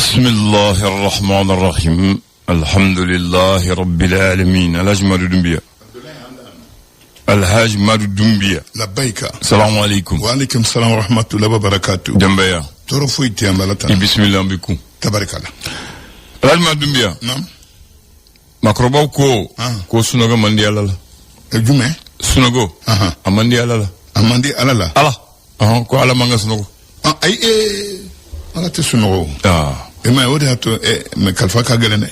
بسم الله الرحمن الرحيم الحمد لله رب العالمين الحاج Madu Dumbiya، Alhaji Madu Dumbiya. Labayika. Salamu alaikum. Wa alaikum salam wa rahmatullahi wa barakatuh. Denbaya. Tɔɔrɔ foyi tɛ yan, bala I tan. Bisimila, an bɛ kun. Tabarikala. Alhaji Madu Dumbiya. Naam. Maakɔrɔbaw ko ko sunɔgɔ man di Ala la. Jumɛn? Sunɔgɔ a man di Ala la. A man di Ala la. Ala ɔhɔn, ko Ala man ka sunɔgɔ. Ah, ayi, Ala tɛ sunɔgɔ o. E ma ye, o de y'a to mais kalifa ka gɛlɛn dɛ.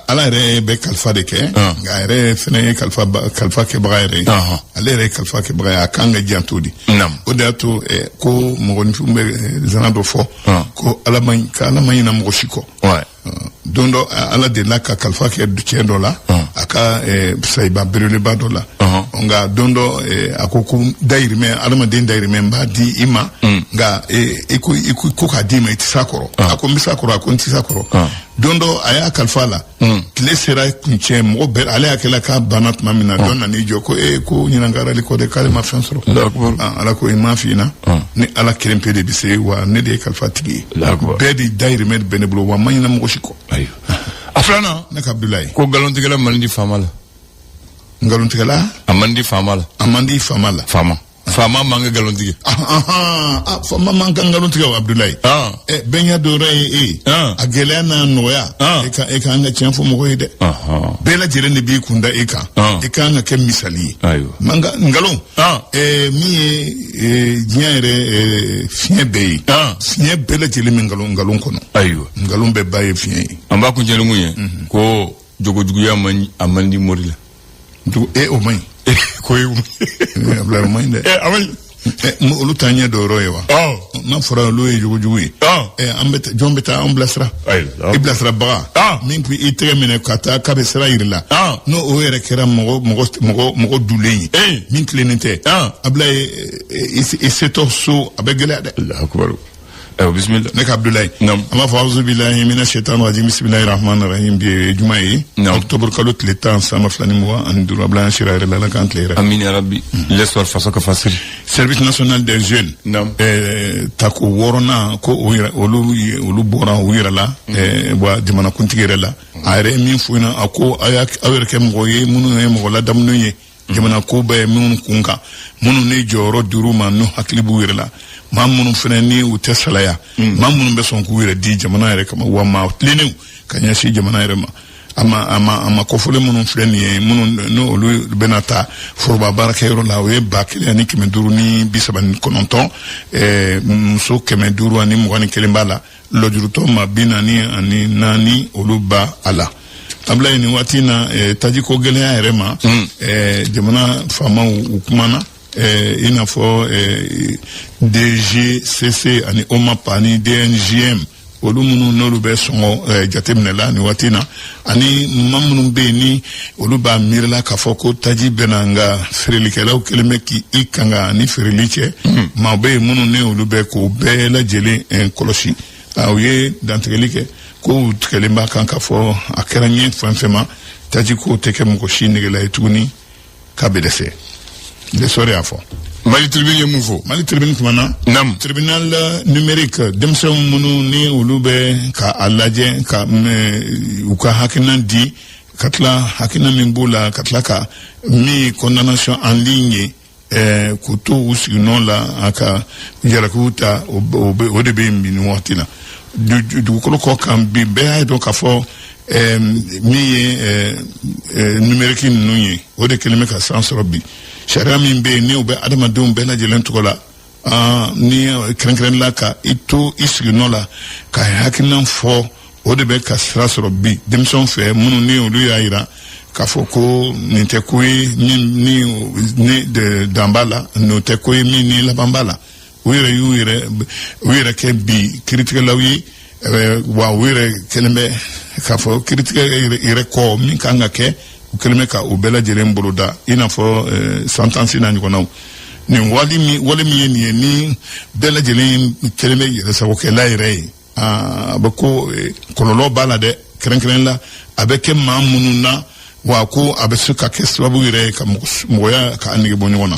Ala yɛrɛ bɛ kalifa de kɛ, nka a yɛrɛ fɛnɛ ye kalifa kalifa kɛbaga yɛrɛ ye. Ale yɛrɛ ye kalifa kɛbaga ye, a kan ka janto de. O de y'a to ko mɔgɔninfinw bɛ zana dɔ fɔ ko Ala ma k'Ala ma ɲinɛ mɔgɔ si kɔ. Don dɔ, Ala delila ka kalifa kɛ cɛ dɔ la, a ka sayiba belebeleba dɔ la. Nka don dɔ, a ko ko dayirimɛ, adamaden dayirimɛ, n b'a di i ma, nka i ko k'a d'i ma, i tɛ s'a kɔrɔ. A ko n bɛ s'a kɔrɔ, a ko n tɛ s'a kɔrɔ. Don dɔ, a y'a kalifa a la, tile sera kuncɛ, mɔgɔ bɛɛ, ale y'a kɛla k'a banna tuma min na, dɔ nan'i jɔ ko ee, ko ɲinan kɔ dɛ, k'ale ma fɛn sɔrɔ. Allahu akbar. Ah, Ala ko i m'a f'i ɲɛna, ni Ala kelen pe de bɛ se wa, ne de ye kalifa tigi ye. Allahu akbar. Bɛɛ de dayirimɛ bɛ ne bolo wa, n ma ɲinɛ mɔgɔ si kɔ. Ayiwa, a filanan. Ne ka Abdulayi. Ko nkalontigɛla man di faama la. Nkalontigɛla? A man di faama la. A man di faama la. Faama man ka nkalon tigɛ. Ah, ah, faama man kan nkalon tigɛ o, Abdulayi. Ɛ, bɛnya dɔwɛrɛ ye e ye, a gɛlɛya n'a nɔgɔya, e ka an ka tiɲɛ fɔ mɔgɔ ye dɛ. Bɛɛ lajɛlen de b'i kun da e kan. I kan ka kɛ misali ye. Man ka nkalon. Min ye diɲɛ yɛrɛ fiɲɛ bɛɛ ye, fiɲɛ bɛɛ lajɛlen bɛ nkalon kɔnɔ. Nkalon bɛɛ ba ye fiɲɛ ye. An b'a kuncɛ ni mun ye? Ko jogojuguya man, a man di mori la. E, o man ɲi. Ko ye Abdulayi, o man ɲi dɛ. A man ɲi. Olu t'an ɲɛ dɔyɔrɔ ye wa? N'a fɔra olu ye jogojugu ye, an bɛ jɔn bɛ taa an bilasira? I bilasirabaga min k'i i tɛgɛ minɛ ka taa k'a bɛ sira yir'i la, n'o o yɛrɛ kɛra mɔgɔ dulen ye min tilennen tɛ, Abulayi, i setɔ so, a bɛ gɛlɛya dɛ. Allahu akbar. Ayiwa, bisimila. Ne ka Abdulayi. Naam. An b'a fɔ auzubillahi mina shaitan rajim, bisimilahi rahman rahim. Bi ye juma ye, octobre kalo tile 10, san 2025. Abulayi, an sira yɛrɛ la, Ala k'an tile yɛrɛ. Amin ya rabbi. L'Espoir faso ka fasiri. Service national des jeunes. Tako wɔɔrɔnan ko o yɛrɛ, olu bɔra u yɛrɛ la, wa jamanakuntigi yɛrɛ la, a yɛrɛ ye min f'u ɲɛna, a ko aw aw yɛrɛ kɛ mɔgɔ ye minnu ye mɔgɔ ladamunen ye, jamana ko bɛɛ minnu kun kan, minnu ni jɔyɔrɔ dir'u ma, n'u hakili b'u yɛrɛ la, maa minnu fana ni u tɛ salaya, maa minnu bɛ sɔn k'u yɛrɛ di jamana yɛrɛ kama, wa maa tilennenw ka ɲɛsin jamana yɛrɛ ma. A ma kɔfɔlen minnu filɛ nin ye, minnu n'o olu bɛna taa foroba baarakɛyɔrɔ la, o ye 1539, muso 521 b'a la, lɔjurutɔ ma 44, olu ba a la. Abulayi, nin waati in na, tajiko gɛlɛya yɛrɛ ma, jamana faamaw u kumana, i n'a fɔ DGCC ani OMAP ani DNGM, olu minnu n'olu bɛ sɔngɔ jateminɛ la nin waati in na, ani maa minnu bɛ yen ni olu b'a miirila k'a fɔ ko taji bɛna, nka feerelikɛlaw kɛlen bɛ k'i kanga ni feereli cɛ, maa bɛ yen minnu ni olu bɛ k'o bɛɛ lajɛlen kɔlɔsi. U ye dantigɛli kɛ ko u tigɛlen b'a kan k'a fɔ a kɛra ɲɛ fɛn fɛn ma, taji ko tɛ kɛ mɔgɔ si negela ye tuguni k'a bɛ dɛsɛ. L'Essor y'a fɔ. Mali Tribune ye mun fɔ? Mali Tribune kumana. Tribunal numérique, denmisɛnw minnu ni olu bɛ ka a lajɛ ka u ka hakilina di, ka tila hakilina min b'u la, ka tila ka min condamnation en ligne ye, k'u to u siginɔ la, a ka jalakiw ta, o de bɛ yen bi nin waati la. Dugukolo kɔ kan bi, bɛɛ y'a dɔn k'a fɔ min ye numérique ninnu ye, o de kɛlen bɛ ka san sɔrɔ bi. Sariya min bɛ yen ni o bɛ adamadenw bɛɛ lajɛlen tɔgɔ la, ni kɛrɛnkɛrɛnnen la ka i to i siginɔ la ka hakilina fɔ, o de bɛ ka sira sɔrɔ bi denmisɛnw fɛ, minnu ni olu y'a yira k'a fɔ ko nin tɛ ko ye min ni dan b'a la, nin tɛ ko ye min ni laban b'a la. U yɛrɛ y'u yɛrɛ u yɛrɛ kɛ bi kiiritigɛlaw ye, wa u yɛrɛ kɛlen bɛ k'a fɔ kiiritigɛ yɛrɛ kɔ min kan ka kɛ, u kɛlen bɛ ka o bɛɛ lajɛlen boloda, i n'a fɔ sentence n'a ɲɔgɔnnaw. Nin wale min ye nin ye, ni bɛɛ lajɛlen kɛlen bɛ yɛrɛsagokɛla yɛrɛ ye, a bɛ ko kɔlɔlɔ b'a la dɛ, kɛrɛnkɛrɛn la a bɛ kɛ maa minnu na, wa ko a bɛ se ka kɛ sababu yɛrɛ ye ka mɔgɔya ka nege bɔ ɲɔgɔn na.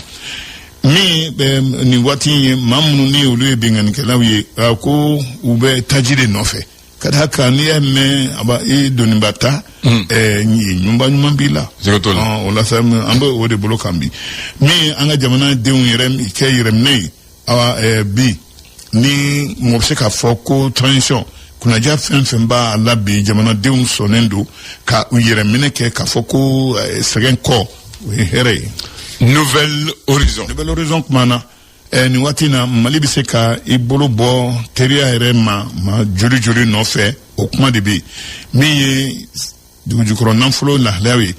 Min bɛ nin waati in ye, maa minnu ni olu ye binkannikɛlaw ye, ko u bɛ taji de nɔfɛ. Ka d'a kan n'i y'a mɛn a b'a i doniba ta ɲuman ɲuman b'i la. Siga t'o la. O la sa, an bɛ o de bolo kan bi, min ye an ka jamana denw yɛrɛ kɛ yɛrɛminɛ ye. Awa, bi ni mɔgɔ bɛ se k'a fɔ ko transition kunnaja fɛn fɛn b'a la bi, jamanadenw sɔnnen don ka u yɛrɛminɛ kɛ k'a fɔ ko sɛgɛn kɔ, o ye hɛrɛ ye. Nouvel Horizon. Nouvel Horizon kuma na, nin waati na, Mali bɛ se ka i bolo bɔ teriya yɛrɛ ma joli joli nɔfɛ, o kuma de bɛ yen. Min ye dugujukɔrɔ nafolo lahalayaw ye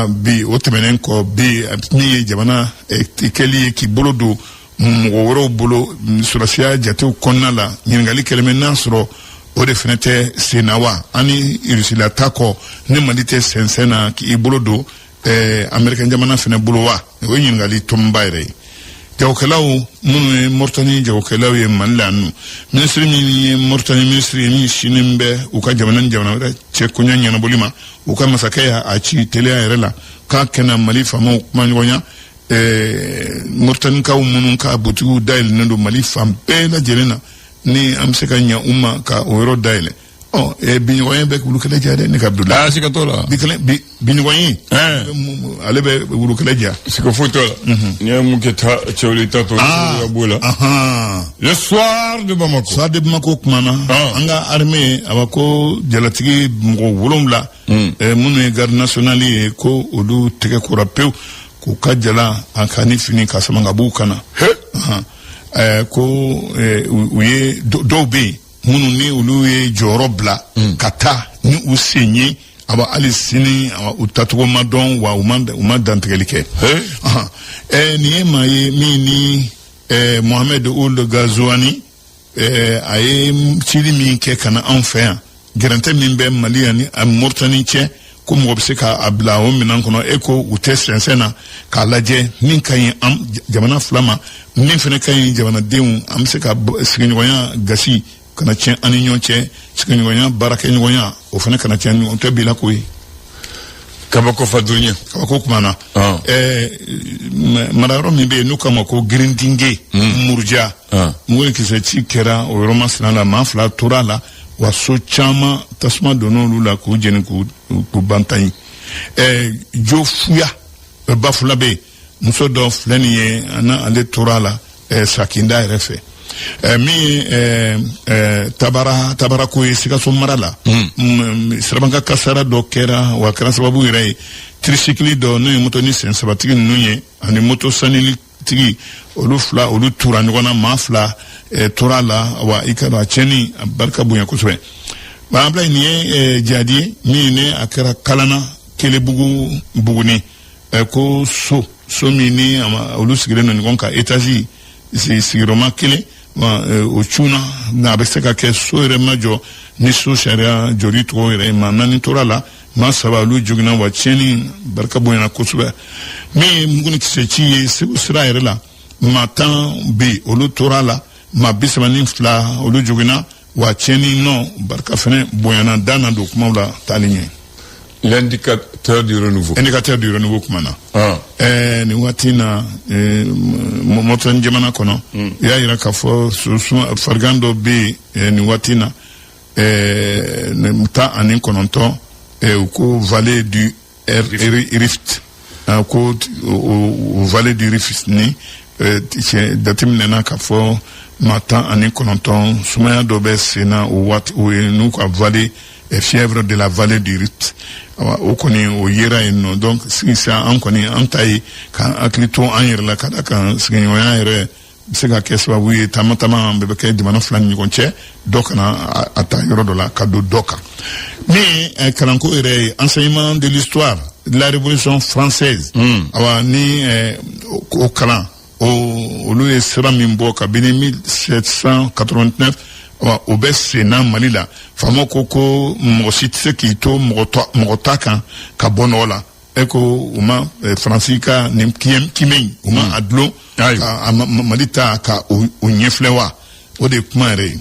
bi, o tɛmɛnen kɔ bi, min ye jamana kɛli ye k'i bolo don mɔgɔ wɛrɛw bolo sɔrɔsiya jatew kɔnɔna la, ɲininkali kɛlen bɛ n'a sɔrɔ o de fana tɛ sen na wa, an ni Irisila ta kɔ ni Mali tɛ sɛnsɛn na k'i bolo don Américain jamana fana bolo wa? O ye ɲininkali tɔnba yɛrɛ ye. Jagokɛlaw minnu ye Moritani jagokɛlaw ye Mali la yan nɔ, minisiri min ye Moritani minisiri ye min sinen bɛ u ka jamana ni jamana wɛrɛ cɛ koɲɛ ɲɛnabɔli ma, u ka masakɛ y'a ci teliya yɛrɛ la k'a kɛnɛ Mali faamaw kumaɲɔgɔnya, Moritanikaw minnu ka butigiw dayɛlɛnnen don Mali fan bɛɛ lajɛlen na, ni an bɛ se ka ɲɛ u ma ka o yɔrɔ dayɛlɛ. Ɔ biɲɔgɔnya bɛ wulukɛlɛ diya dɛ, ne ka Abudulayi. Aa, siga t'o la. Bi kelen bi biɲɔgɔn ye, ale bɛ wulukɛlɛ diya. Siga foyi t'o la. N'i ye mun kɛ ta cɛwli ta to ka b'o la. Le Soir de Bamako. Soir de Bamako kuma na, an ka armée, a b'a ko jalatigi mɔgɔ 7 minnu ye garde nationale ye, ko olu tɛgɛ kora pewu k'u ka jala a ka ni fini ka sama ka b'u kana. Ko u ye dɔw bɛ yen minnu ni olu ye jɔyɔrɔ bila ka taa ni u sen ye, a hali sini u tacogo ma dɔn wa, u ma dantigɛli kɛ. Nin ye maa ye min ni Mohamed Ould Ghazouani, a ye cili min kɛ ka na anw fɛ yan, gɛrɛntɛ min bɛ Mali ani Moritani cɛ, ko mɔgɔ bɛ se k'a bila o minɛn kɔnɔ, e ko u tɛ sɛnsɛn na k'a lajɛ min ka ɲi an jamana fila ma, min fana ka ɲi jamanadenw, an bɛ se ka sigiɲɔgɔnya gasi kana tiɲɛ an ni ɲɔgɔn cɛ, sigiɲɔgɔnya baarakɛɲɔgɔnya o fana kana tiɲɛ ɲɔgɔn tɛ bi la ko ye. Kabako fa durunya. Kabako kuma na, marayɔrɔ min bɛ yen n'u k'a ma ko Girindinge Muruja, mugu ni kisɛ ci kɛra o yɔrɔ masina la, maa 2 tora a la, wa so caman tasuma donna olu la k'u jeni k'u ban tan ye. Jofuya Bafula bɛ yen, muso dɔ filɛ nin ye, ale tora a la Sakinda yɛrɛ fɛ. Min ye tabara tabarako ye Sikaso mara la, sirabanka kasara dɔ kɛra, wa kɛra sababu yɛrɛ ye tricycle dɔ, n'o ye moto ni sen sabatigi ninnu ye, ani moto sanilitigi, olu fila olu tura ɲɔgɔn na, maa 2 tora a la, wa i ka dɔn a tiɲɛni a barika bonya kosɛbɛ. Abulayi, nin ye jadi ye min ne a kɛra Kalana Kelebugu Buguni, ko so min ni olu sigilen don ɲɔgɔn kan étage sigiyɔrɔma kelen, o cunna, nka a bɛ se ka kɛ so yɛrɛ ma jɔ ni so sariya jɔli tɔgɔ yɛrɛ ye. Maa 4 tora la, maa 3 olu joginna, wa tiɲɛni barika bonyana kosɛbɛ. Min ye mugu ni kisɛ ci ye Segu sira yɛrɛ la, maa 10 bɛ yen, olu tora la, maa 32 olu joginna, wa tiɲɛni nɔ barika fɛnɛ bonyana. Da na don kumaw la taali ɲɛ. L'Indicateur du Renouveau. Indicateur du Renouveau kuma na. Nin waati na, Mauritanie jamana kɔnɔ, i y'a yira k'a fɔ farigan dɔ bɛ yen nin waati na, 19, u ko vallée du Rift, ko o vallée du Rift ni jateminɛna k'a fɔ maa 19, sumaya dɔ bɛ sen na o waati, o ye n'u ka vallée, fièvre de la vallée du Rift, o kɔni o yera yen nɔ. Donc sisan an kɔni an ta ye k'an hakili to an yɛrɛ la, ka da kan sigiɲɔgɔnya yɛrɛ bɛ se ka kɛ sababu ye taama taama bɛɛ bɛ kɛ jamana fila ni ɲɔgɔn cɛ, dɔ kana a ta yɔrɔ dɔ la ka don dɔ kan. Min ye kalanko yɛrɛ ye, enseignement de l'histoire de la Révolution française, awa ni o kalan olu ye sira min bɔ kabini 1789, o bɛ sen na Mali la. Faamaw ko mɔgɔ si tɛ se k'i to mɔgɔ ta kan ka bɔ nɔgɔ la. E ko u ma Faransi ka nin kimɛ in, u ma a dulon ka Mali ta ka o ɲɛfilɛ wa? O de ye kuma yɛrɛ ye.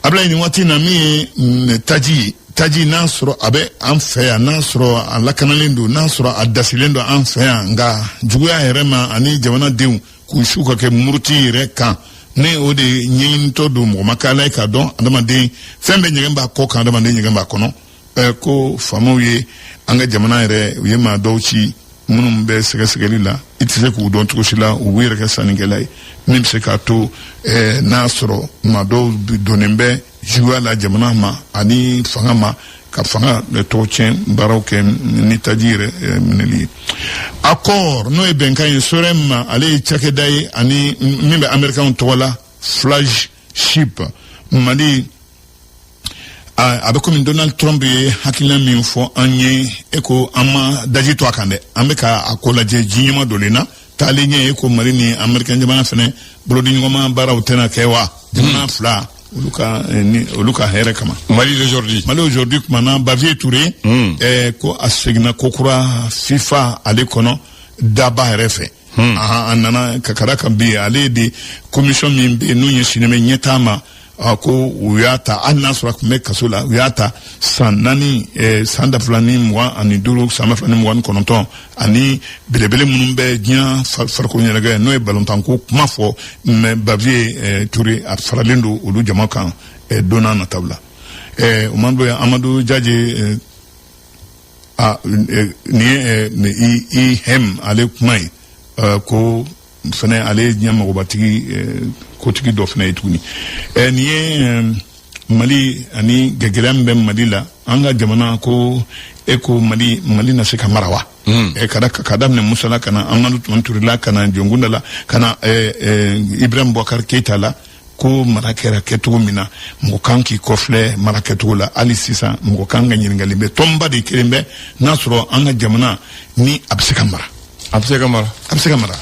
Abulayi, nin waati na, min ye taji ye, taji n'a sɔrɔ a bɛ an fɛ yan, n'a sɔrɔ a lakanalen don, n'a sɔrɔ a dasilen don an fɛ yan, nka juguya yɛrɛ ma ani jamanadenw k'u su ka kɛ muruti yɛrɛ kan. Ne o de ɲɛɲinitɔ don, mɔgɔ ma kɛ ala ye k'a dɔn. Adamaden fɛn bɛɛ ɲɛgɛn b'a kɔ kan, adamaden ɲɛgɛn b'a kɔnɔ. Ko faamaw ye an ka jamana yɛrɛ, u ye maa dɔw ci minnu bɛ sɛgɛsɛgɛli la, i tɛ se k'u dɔn cogo si la. U b'u yɛrɛ kɛ sannikɛla ye min bɛ se k'a to n'a sɔrɔ maa dɔw donnen bɛ juguya la jamana ma ani fanga ma, ka fanga tɔgɔ tiɲɛ baaraw kɛ ni taji yɛrɛ minɛli ye. Accord, n'o ye bɛnkan ye, SOREM, ale ye cakɛda ye ani min bɛ Américains tɔgɔ la, flagship Mali. A bɛ komi Donald Trump ye hakilina min fɔ an ye, e ko an ma daji to a kan dɛ, an bɛ ka a ko lajɛ ji ɲɛma donnen na taalen ɲɛ. E ko Mali ni Américain jamana fɛnɛ bolodiɲɔgɔnma baaraw tɛna kɛ wa, jamana fila olu ka ni olu ka hɛrɛ kama. Mali d'aujourd'hui. Mali aujourd'hui kumana Bavier Touré, ko a seginna kokura FIFA ale kɔnɔ daba yɛrɛ fɛ. A nana ka kara kan bi, ale de commission min bɛ yen n'u ɲɛsinnen bɛ ɲɛtaa ma, ko u y'a ta hali n'a sɔrɔ a tun bɛ kaso la. U y'a ta san 4, san 2025, san 2029, ani belebele minnu bɛ diɲɛ farikolo ɲɛnajɛ, n'o ye balontanko kuma fɔ. Mɛ Bavier Touré, a faralen don olu jama kan don n'a nataw la. O man dɔ ye Amadu Jaje, nin ye IHM ale kuma ye, ko fɛnɛ ale ye diɲɛ magobatigi kotigi dɔ fɛnɛ ye tuguni. Nin ye Mali ani gɛlɛya min bɛ Mali la, an ka jamana ko, e ko Mali na se ka mara wa? Ka daminɛ Musa la, ka na Amadu Tumani Ture la, ka na Jɔnkunda la, ka na Ibrahim Boubacar Keita la, ko mara kɛra kɛcogo min na, mɔgɔ kan k'i kɔfilɛ mara kɛcogo la. Hali sisan mɔgɔ kan ka ɲininkali bɛ tɔnba de kelen bɛ n'a sɔrɔ an ka jamana ni a bɛ se ka mara. A bɛ se ka mara. A bɛ se ka mara.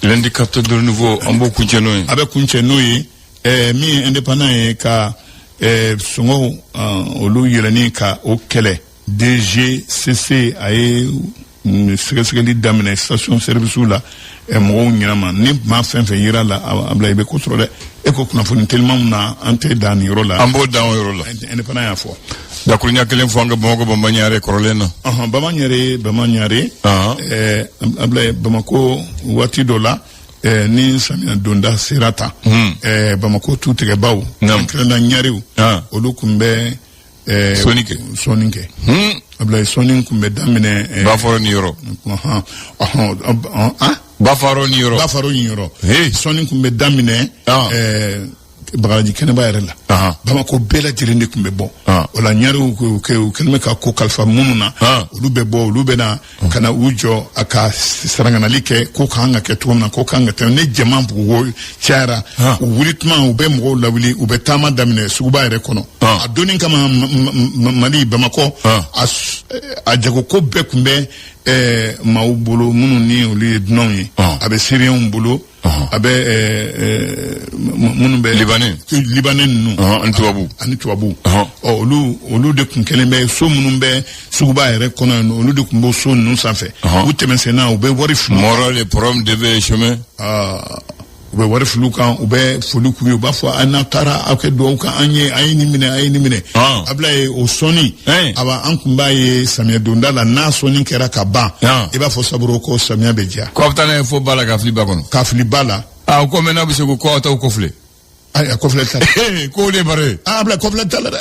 L'indicateur de renouveau, an b'o kuncɛ n'o ye. A bɛ kuncɛ n'o ye. Min ye Indépendant ye, ka sɔngɔw olu yɛlɛnni ka o kɛlɛ, DGCC a ye sɛgɛsɛgɛli daminɛ station service la. Mɔgɔw ɲɛnama ni maa fɛn fɛn yira la, a bila i bɛ ko sɔrɔ dɛ. E ko kunnafoni teliman na, an tɛ dan nin yɔrɔ la. An b'o dan o yɔrɔ la. Indépendant y'a fɔ. Dakuruɲa kelen fɔ an ka Bamakɔ Bamba Ɲare kɔrɔlen na. Ɔhɔn, Bama Ɲare, Bama Ɲare. Ablaye, Bamako waati dɔ la, ni samiya donda sera tan, Bamako tu tigɛbaw, kɛrɛnkɛrɛnnenya ɲarew, olu tun bɛ sɔnni kɛ. Sɔnni kɛ. Ablaye, sɔnni tun bɛ daminɛ. Bafaro ni yɔrɔ. Ɔhɔn. Bafaro ni yɔrɔ. Bafaro ni yɔrɔ. Sɔnni tun bɛ daminɛ Bagadaji kɛnɛba yɛrɛ la. Bamako bɛɛ lajɛlen de tun bɛ bɔ o la. Ɲarew u kɛlen bɛ ka ko kalifa minnu na, olu bɛ bɔ, olu bɛ na ka na u jɔ a ka saranganali kɛ, ko kan ka kɛ cogo min na, ko kan ka kɛ. Ni jama buguko cayara, u wuli tuma, u bɛ mɔgɔw lawuli, u bɛ taama daminɛ suguba yɛrɛ kɔnɔ. A donni kama, Mali Bamakɔ a jagoko bɛɛ tun bɛ maaw bolo minnu ni olu ye dunanw ye. A bɛ Siriyɛnw bolo, a bɛ minnu bɛ Libanais. Libanais ninnu. Ani tubabu. Ani tubabu. Ɔ, olu de tun kɛlen bɛ so minnu bɛ suguba yɛrɛ kɔnɔ yen, olu de tun b'o so ninnu sanfɛ. U tɛmɛsenna, u bɛ wari fili. Moral et prom devait chemin. U bɛ wari fili kan, u bɛ foli k'u ye, u b'a fɔ an n'a taara aw kɛ dugawu kan an ye, a ye nin minɛ, a ye nin minɛ. Abulaye, o sɔnni, aba an tun b'a ye samiyɛ donda la, n'a sɔnni kɛra ka ban, i b'a fɔ saburo ko samiyɛ bɛ diya. Ko a bɛ taa n'a ye fo ba la, ka fili ba kɔnɔ. Ka fili ba la. Aa, ko mɛ n'a bɛ se ko aw t'aw kɔfilɛ. Ayi, a kɔfilɛ t'a la. K'o de bare. Aa, Abulaye, kɔfilɛ t'a la dɛ.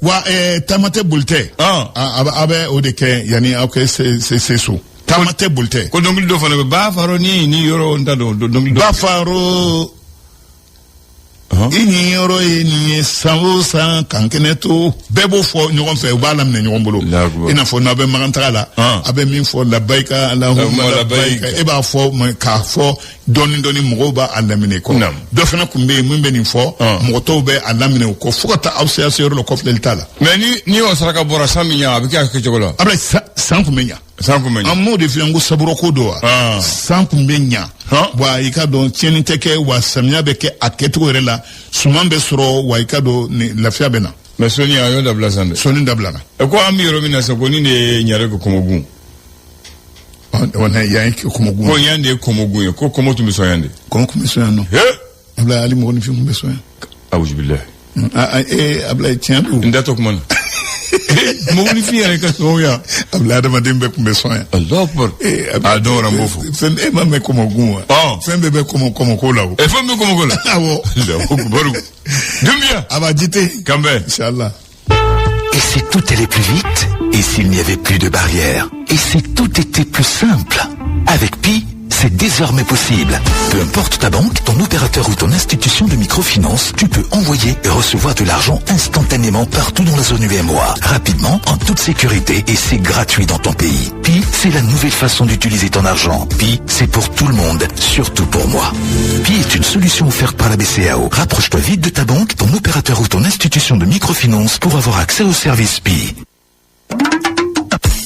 Wa taama tɛ, boli tɛ. A bɛ o de kɛ yanni aw kɛ se so. Taama tɛ, boli tɛ. Ko dɔnkili dɔ fana bɛ ba faro ni yɔrɔ, n t'a dɔn dɔnkili dɔ. Ba faro i ni yɔrɔ ye nin ye, san o san kan kɛnɛ to, bɛɛ b'o fɔ ɲɔgɔn fɛ, u b'a laminɛ ɲɔgɔn bolo. I n'a fɔ n'aw bɛ magantaga la, a bɛ min fɔ, labayika alahuma labayika, e b'a fɔ k'a fɔ dɔɔni dɔɔni, mɔgɔw b'a laminɛ kɔ. Dɔ fana tun bɛ yen min bɛ nin fɔ, mɔgɔ tɔw bɛ a laminɛ o kɔ, fo ka taa aw se yɔrɔ la, kɔfilɛli t'a la. Mɛ ni o saraka bɔra, san min ɲa, a bɛ kɛ a kɛcogo la. A bɛ san kun bɛ ɲa. San kun bɛ ɲa. An m'o de f'i ye ko saburoko don wa, san kun bɛ ɲa. Wa i ka dɔn tiɲɛni tɛ kɛ, wa samiya bɛ kɛ a kɛcogo yɛrɛ la, suman bɛ sɔrɔ, wa i ka dɔn lafiya bɛ na. Mɛ sɔnni a y'o dabila san dɛ. Sɔnni dabilala. Ko an bɛ yɔrɔ min na sisan, ko nin de ye ɲare ko kɔmɔgun. Yan ye kɔmɔgun. Ko yan de ye kɔmɔgun ye, ko kɔmɔ tun bɛ sɔn yan de. Kɔmɔ tun bɛ sɔn yan nɔ. Abulaye, hali mɔgɔninfin tun bɛ sɔn yan. Awuzubilayi. Ee Abulaye, tiɲɛ don. N da tɔ kuma na. Mɔgɔninfin yɛrɛ ka sɔn yan. Abila, adamaden bɛɛ tun bɛ sɔn yan. Allahu akbar. A dɔw yɛrɛ n b'o fɔ. Fɛn e ma mɛn kɔmɔgun wa? Fɛn bɛɛ bɛ kɔmɔ kɔmɔko la o. E, fɛn bɛ kɔmɔko la. Awɔ. Allahu akbar. Doumbia. A b'a jite. Kanbɛ. Inchallah. Et si tout allait plus vite? Et s'il n'y avait plus de barrières? Et si tout était plus simple? Avec Pi, c'est désormais possible. Peu importe ta banque, ton opérateur ou ton institution de microfinance, tu peux envoyer et recevoir de l'argent instantanément partout dans la zone UEMOA. Rapidement, en toute sécurité et c'est gratuit dans ton pays. Pi, c'est la nouvelle façon d'utiliser ton argent. Pi, c'est pour tout le monde, surtout pour moi. Pi est une solution offerte par la BCEAO. Rapproche-toi vite de ta banque, ton opérateur ou ton institution de microfinance pour avoir accès au service Pi.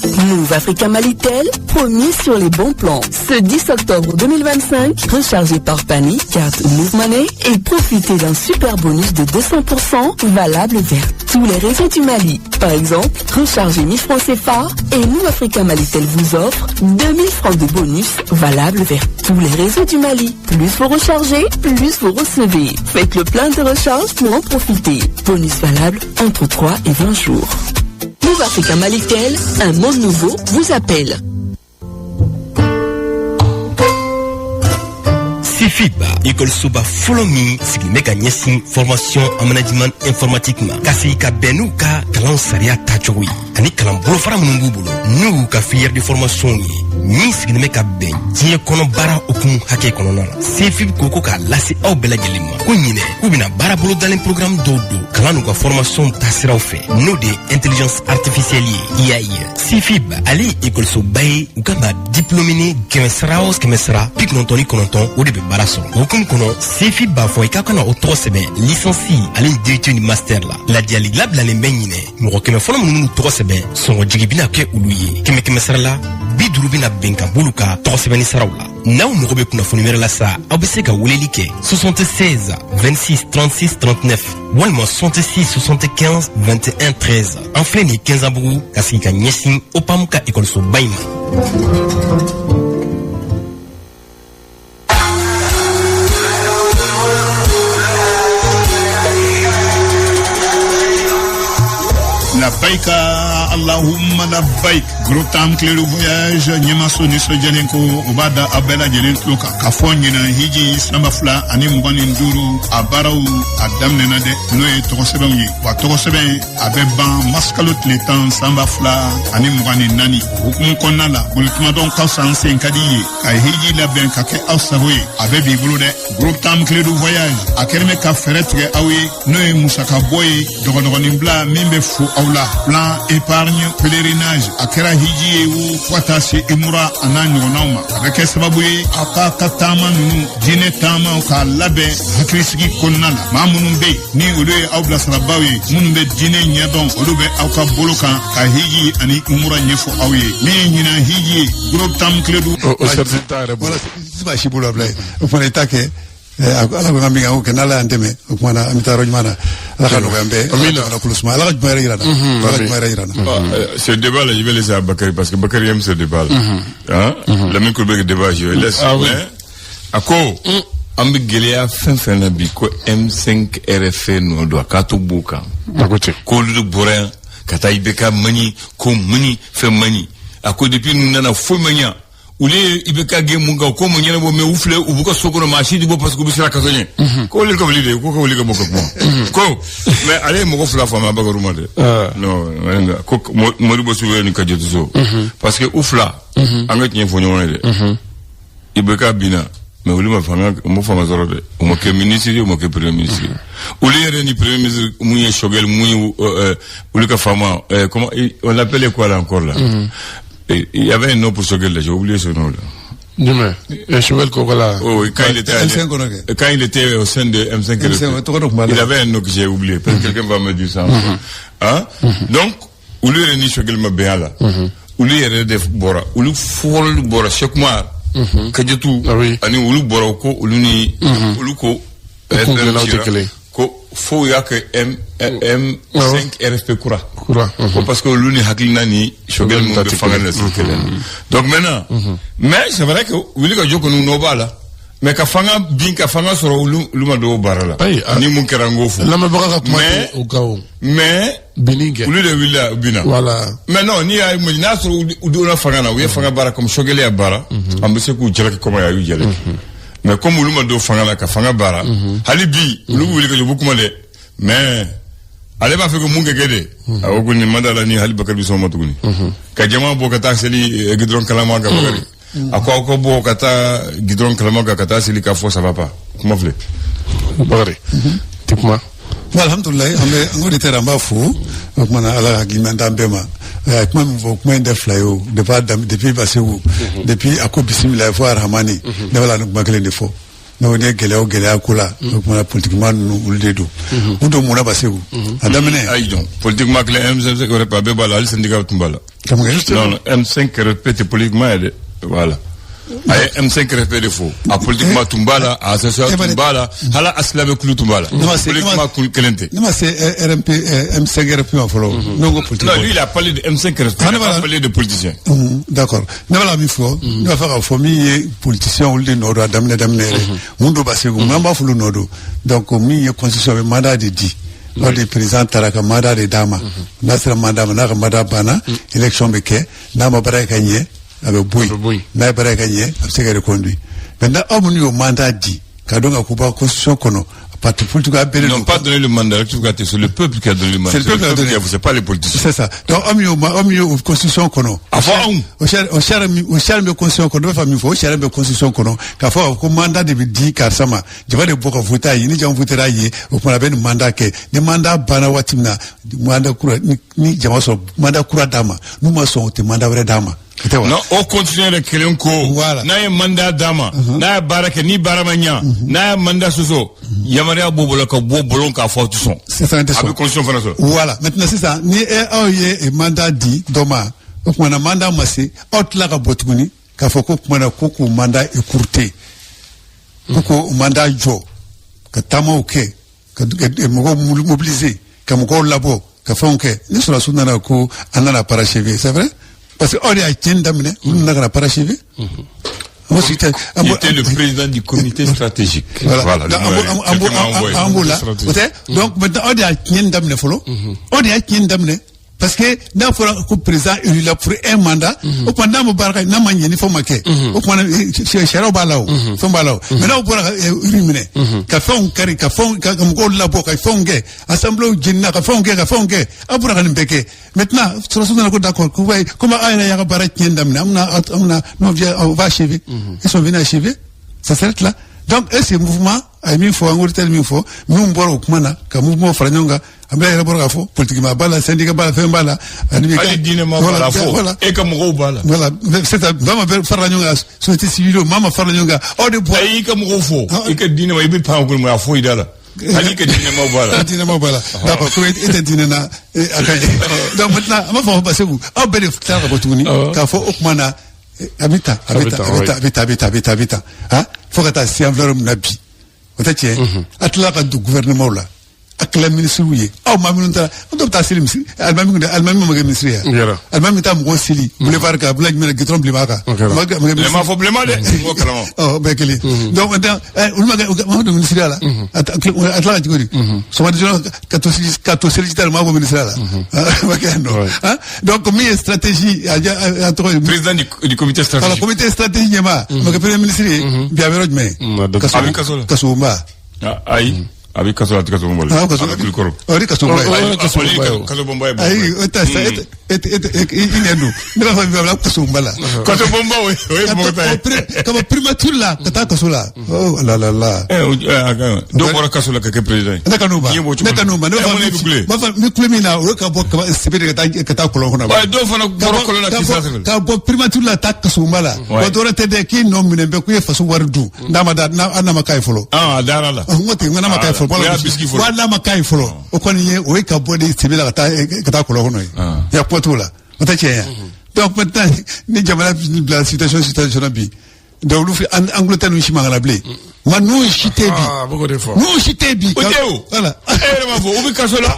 Moov Africa Malitel, premier sur les bons plans. Ce 10 octobre 2025, rechargez par panier carte Moov Money et profitez d'un super bonus de 200% valable vers tous les réseaux du Mali. Par exemple, rechargez 1000 francs CFA et Moov Africa Malitel vous offre 2000 francs de bonus valable vers tous les réseaux du Mali. Plus vous rechargez, plus vous recevez. Faites le plein de recharge pour en profiter. Bonus valable entre 3 et 20 jours. Moov Africa Malitel, un monde nouveau vous appelle. SEFIB, ekɔlisoba fɔlɔ min sigilen bɛ ka ɲɛsin formation en management informatique ma, ka sigi ka bɛn n'u ka kalan sariya tacogo ye ani kalan bolofara minnu b'u bolo, n'u y'u ka filière de formation ye min sigilen bɛ ka bɛn diɲɛ kɔnɔ baara hukumu hakɛ kɔnɔna la. SEFIB ko k'a lase aw bɛɛ lajɛlen ma ko ɲinɛ k'u bɛna baara bolodalen programme dɔw don kalan n'u ka formation taasiraw fɛ, n'o de ye intelligence artificielle ye, IA ye. SEFIB, ale ye ekɔlisoba ye, u ka maa diplômé kɛmɛ sara o kɛmɛ sara, 99, o de bɛ baara sɔrɔ. O hukumu kɔnɔ, SEFIB b'a fɔ i ka kan na o tɔgɔ sɛbɛn licence ale ni DUT ni master la. Ladiyali labilalen bɛ ɲinɛ, mɔgɔ 100 fɔlɔ minnu b'u tɔgɔ sɛbɛn, sɔngɔ jigi bɛna kɛ olu ye, kɛmɛ kɛmɛ sara la, 50 bɛna bɛn ka b'olu ka tɔgɔ sɛbɛnni saraw la. N'aw mago bɛ kunnafoni wɛrɛ la sa, aw bɛ se ka weleli kɛ 76 26 36 39 walima 66 75 21 13. An filɛ nin ye Kɛnzanbugu, ka sigi ka ɲɛsin OPAM ka ekɔlisoba in ma. Labbaik Allahumma labbaik. Groupe Tam Clé Voyage ɲɛmaso nisɔndiyalen ko o b'a da aw bɛɛ lajɛlen tulo kan k'a fɔ ɲinan hiji san 2025, a baaraw a daminɛna dɛ, n'o ye tɔgɔsɛbɛnw ye. Wa tɔgɔsɛbɛn a bɛ ban masikalo tile 10 san 2024. O hukumu kɔnɔna la, bolitumadɔn ka san sen ka di ye ka hiji labɛn ka kɛ aw sago ye, a bɛɛ b'i bolo dɛ. Groupe Tam Clé Voyage a kɛlen bɛ ka fɛɛrɛ tigɛ aw ye, n'o ye musakabɔ ye, dɔgɔdɔgɔnin bila min bɛ fo aw la, plan épargne pèlerinage. A kɛra hiji ye wo, fo ka taa se imura a n'a ɲɔgɔnnaw ma, a bɛ kɛ sababu ye aw k'a ka taama ninnu, diinɛ taamaw, k'a labɛn hakilisigi kɔnɔna la. Maa minnu bɛ yen ni olu ye aw bilasirabaw ye, minnu bɛ diinɛ ɲɛdɔn, olu bɛ aw ka bolo kan ka hiji ani umura ɲɛfɔ aw ye. Min ye ɲinan hiji ye, Groupe Tam Clédou. O certitude t'a yɛrɛ bolo. Voilà, certitude b'a si bolo, Ablaye. O kumana i t'a kɛ, ala ko k'an bɛ k'an kɛ, n'Ala y'an dɛmɛ, o kumana an bɛ taa yɔrɔ ɲuman na. Ala ka nɔgɔya an bɛɛ. Amina. Ala ka kolo suma, Ala ka juma yɛrɛ yira n na, Ala ka juma yɛrɛ yira n na. Ah, ce débat-là, je vais laisser à Bakary parce que Bakary aime ce débat-là. Hein? Lamine Coulibaly débat, je laisse. Ah oui. Mais, a ko, an bɛ gɛlɛya fɛn fɛn na bi, ko M5 RFP nɔ don, a k'a to b'o kan. A ko ten. K'olu de bɔra yan ka taa IBK mani ko mani fɛn mani. A ko depuis ninnu nana, foyi ma ɲa. Olu ye IBK gɛn mun kan, ko ma ɲɛnabɔ, mais u filɛ, u b'u ka so kɔnɔ, maa si tɛ bɔ parce que u bɛ siran kaso ɲɛ. Ko olu ka wuli de, ko ka wuli ka bɔ ka kuma. Ko mais ale ye mɔgɔ fila faamu Abakaru ma dɛ. Non, ko Modibo Sube ni Kadiatou Sow. Parce que u fila, an ka tiɲɛ fɔ ɲɔgɔn ye dɛ. IBK binna, mais olu ma fanga, u ma fanga sɔrɔ dɛ. U ma kɛ ministre ye, u ma kɛ premier ministre ye. Olu yɛrɛ ni premier ministre mun ye Choguel mun ye, olu ka faama, comment on l'appelait quoi là encore là? Et il y avait un nom pour Choguel là, j'ai oublié ce nom là. Jumɛn? Choguel Kokalla. Oh, oui, quand il était M5 kɔnɔ kɛ. Quand il était au sein de M5, M5, tɔgɔ dɔ tun b'a la. Il avait un nom que j'ai oublié. Peut-être quelqu'un va me dire ça encore. Hein? Donc, olu yɛrɛ ni Choguel ma bɛn a la. Olu yɛrɛ de bɔra, olu fɔlɔ bɔra, Cheikh Oumar, Kadiatou, Ah oui. ani olu bɔra ko olu ni olu ko Kun tilennaw tɛ kelen. Ko fo y'a kɛ M M5 RFP kura. Kura. Ko parce que olu ni hakilina ni Choguel Choguel mun ta bɛ tɛ fanga kelen. la, c'est kelen. Donc maintenant, mais c'est vrai que wuli ka jɔ kɔni nɔ b'a la. Mais ka fanga bin, ka fanga sɔrɔ, olu ma don o baara la. Ayi, ni mun kɛra, n k'o fɔ. Lamɛnbaga ka kuma Mais- tɛ o kan o. Mais binni kɛ. Olu de wulila, u binna. Voilà. Mais non, n'i y'a ye, n'a sɔrɔ u donna fanga na, u ye fanga baara comme Choguel y'a baara, an bɛ se k'u jalaki comme a y'u jalaki. Mais comme olu ma don fanga la ka fanga baara, hali bi olu b'u wuli ka jɔ, u b'u kuma dɛ. Mais ale b'a fɛ ko mun ka kɛ de? A ko nin mandat la, ni hali Bakari bɛ sɔn o ma tuguni. Ka jama bɔ ka taa seli goudron kalama kan. Bakari a ko aw ka bɔ ka taa goudron kalama kan ka taa seli k'a fɔ ça va pas. Kuma filɛ. Bakari, ti kuma. Bon, alhamdulilayi, an bɛ an ko de tɛ, an b'a fo. O kumana, Ala hakili ɲuman d'an bɛɛ ma. A ye kuma min fɔ, kuma in tɛ fila ye o. Depuis a daminɛ, depuis Baseku, depuis a ko bisimila fo Arahamani, ne b'a la ni kuma kelen de fɔ. Donc n'i ye gɛlɛya o gɛlɛya ko la, o kumana, politiquement ninnu, olu de don. U don mun na, Baseku? A daminɛ. Ayi, donc politiquement kelen, M5 RP a bɛɛ b'a la, hali syndicat tun b'a la. Ka mun kɛ? Non, non, M5 RP tɛ politiquement ye dɛ. Voilà. A ye M5 RP de fɔ. A politiquement tun b'a la, a association tun b'a la, hali a silamɛ kulu tun b'a la. Ne ma se- Politiquement kulu kelen tɛ. Ne ma se RMP, M5 RP ma fɔlɔ. Ne ko politique. Non, lui, il a parlé de M5 RP, il Ah, n'a ne pas b'a- parlé de politiciens. D'accord. Ne b'a la min fɔ, ne b'a fɛ k'a fɔ min ye politicien, olu de nɔ don a daminɛ daminɛ yɛrɛ. Mun don, Baseku? Mun an b'a fɔ olu nɔ don? Donc min ye constitution, bɛ mandat de di. O de président taara ka mandat de d'a ma. N'a sera mandat ma, n'a ka mandat banna, élection bɛ kɛ. N'a ma baara kɛ ka ɲɛ, a bɛ bɔ A bɛ bɔ yen. yen. N'a ye baara kɛ ka ɲɛ, a bɛ se ka reconduire. Maintenant, aw minnu y'o mandat di, k'a dɔn ka ko b'a constitution kɔnɔ, parti politique a bɛɛ de Ils n'ont don. pas donné le mandat, c'est le peuple qui a donné le mandat. C'est le peuple qui a donné. C'est pas les politiciens. C'est ça. Donc, aw min y'o constitution kɔnɔ. A fɔ anw. O sariya min bɛ constitution kɔnɔ, ne bɛ fɛ min fɔ, o sariya min bɛ constitution kɔnɔ, k'a fɔ ko mandat de bɛ di karisa ma, jama de bɔ ka voter a ye, ni jama voter a ye, o tuma a bɛ nin mandat kɛ. Ni mandat banna waati min na, mandat kura, ni jama sɔrɔ mandat kura d'a ma, n'u ma sɔn, o tɛ mandat wɛrɛ d'a ma. O tɛ wa? Non, o continuer yɛrɛ kelen ko. Voilà. N'a ye mandat d'a ma, n'a ye baara kɛ, ni baara ma ɲa, n'a ye mandat sɔsɔ, yamaruya b'o bolo ka bɔ bɔlɔn k'a fɔ aw tɛ sɔn. C'est ça, tɛ A sɔn. bɛ constitution fana sɔrɔ. Voilà. Maintenant sisan, ni aw ye mandat di dɔ ma, o tuma na mandat ma se, aw tila ka bɔ tuguni k'a fɔ ko tuma na ko k'o mandat écourter, ko k'o mandat jɔ, ka taamaw kɛ, ka mɔgɔw mobiliser, ka mɔgɔw labɔ, ka fɛnw kɛ. Ni sɔrɔdasiw nana ko an nana parachever, c'est vrai, parce que aw de y'a tiɲɛni daminɛ, olu nana ka na parachever. Il était le président du comité stratégique. Voilà. Voilà. Donc, an b'o la, o tɛ. Donc maintenant, aw de y'a tiɲɛni daminɛ fɔlɔ, aw de y'a tiɲɛni daminɛ, parce que n'a fɔra ko président élu la pour un mandat, o tuma n'a ma baara kɛ, n'a ma ɲɛ, ni fɛn ma kɛ, o tuma sariyaw b'a la, o fɛn b'a la. O mais n'aw bɔra ka rue minɛ, ka fɛnw kari, ka fɛnw ka mɔgɔw labɔ, ka fɛnw kɛ, assemblée jenina, ka fɛnw kɛ, ka fɛnw kɛ, aw bɔra ka nin bɛɛ kɛ. Maintenant sɔrɔdasiw nana ko d'accord, ko comme aw yɛrɛ y'a ka baara tiɲɛni daminɛ, an bɛna, an bɛna, non, viens, on va achever. Ils sont venus achever, ça s'arrête là. Donc est ce mouvement a ye min fɔ, an ko min fɔ, minnu bɔra o kuma na ka mouvement fara ɲɔgɔn kan, an bɛɛ yɛrɛ bɔra k'a fɔ politique ma b'a la, syndicat b'a la, fɛn b'a la. Ani hali diinɛ ma b'a la, fo e ka mɔgɔw b'a la. Voilà, c'est ça. Maa ma bɛɛ farala ɲɔgɔn kan, société civile, maa ma farala ɲɔgɔn kan, aw de bɔra. Ayi, i ka mɔgɔw fo, i ka diinɛ ma, i bɛ pan o ma, a fo i da la. Hali i ka diinɛ ma b'a la. Diinɛ ma b'a la, d'accord, ko e tɛ diinɛ na, a ka ɲi. Donc maintenant, an b'a fɔ Baseku, aw bɛɛ de tilala ka bɔ tuguni k'a fɔ o kuma na, a bɛ tan, a bɛ tan, a bɛ tan, a bɛ tan, a bɛ tan, a bɛ tan, a bɛ tan, han, fo ka taa se an filɛ yɔrɔ min na bi, o tɛ tiɲɛ ye. A tilala ka don gouvernement la, a kɛla minisiriw ye. Aw maa minnu taara, dɔw bɛ taa seli misiri, alimami kun tɛ, alimami ma kɛ minisiri ye, alimami bɛ taa mɔgɔw seli boulevard kan, bila jumɛn na, goudron bilenman kan. Bilenman fɔ, bilenman dɛ, n k'o kalama. Ɔ, bɛɛ kelen. Donc maintenant, olu ma kɛ, ma don minisiriya la, a tilala ka cogo di? Sɔgɔmada joona ka to seliji ta la, ma bɔ minisiriya la, a ma kɛ yan nɔ. Donc min ye stratégie, a tɔgɔ ye. Président du comité stratégique. Voilà, comité stratégie ɲɛmaa, a ma kɛ premier ministre ye bi, a bɛ yɔrɔ jumɛn? A bɛ kaso la. Kasobonba. Ayi, a bɛ kaso la, a tɛ kaso bonba la. A bɛ Kulukɔrɔ. O de kaso bonba ye. Kaso bonba ye. Ayi, o tɛ sa, e e i ɲɛ don. Ne b'a fɔ min ma kaso bonba la. Kaso bonba, o ye mɔgɔ ta ye. Ka bɔ primature la ka taa kaso la. Oh la la la. Dɔw bɔra kaso la ka kɛ président ye. Ne ka n'o ma. Ne ka n'o ma. Ne b'a fɔ n bɛ kule min na, o ye ka bɔ sɛbɛn de ka taa kɔlɔn kɔnɔ. Dɔw fana bɔra kɔlɔn la k'i sira. Ka bɔ primature la taa kaso bonba la. Wa dɔwɛrɛ tɛ dɛ, k'i nɔ minɛ bɛ k'u ye faso wari dun. N'a ma da, n'a ma k'a ye fɔlɔ. A dara la. N ko ten, n ko n'a ma k'a ye fɔlɔ. Wa n'a ma k'a ye fɔlɔ, o kɔni ye, o ye ka bɔ de sɛbɛn la ka taa kɔlɔn kɔnɔ ye. Ya kuma t'o la, o tɛ tiɲɛ ye. Donc maintenant, ni jamana bila situation na bi, donc olu fi Angleterre ninnu si man kan na bilen. Ma n'u si tɛ bi. N'u si tɛ bi. O tɛ o. Voilà. E yɛrɛ b'a fɔ u bɛ kaso la.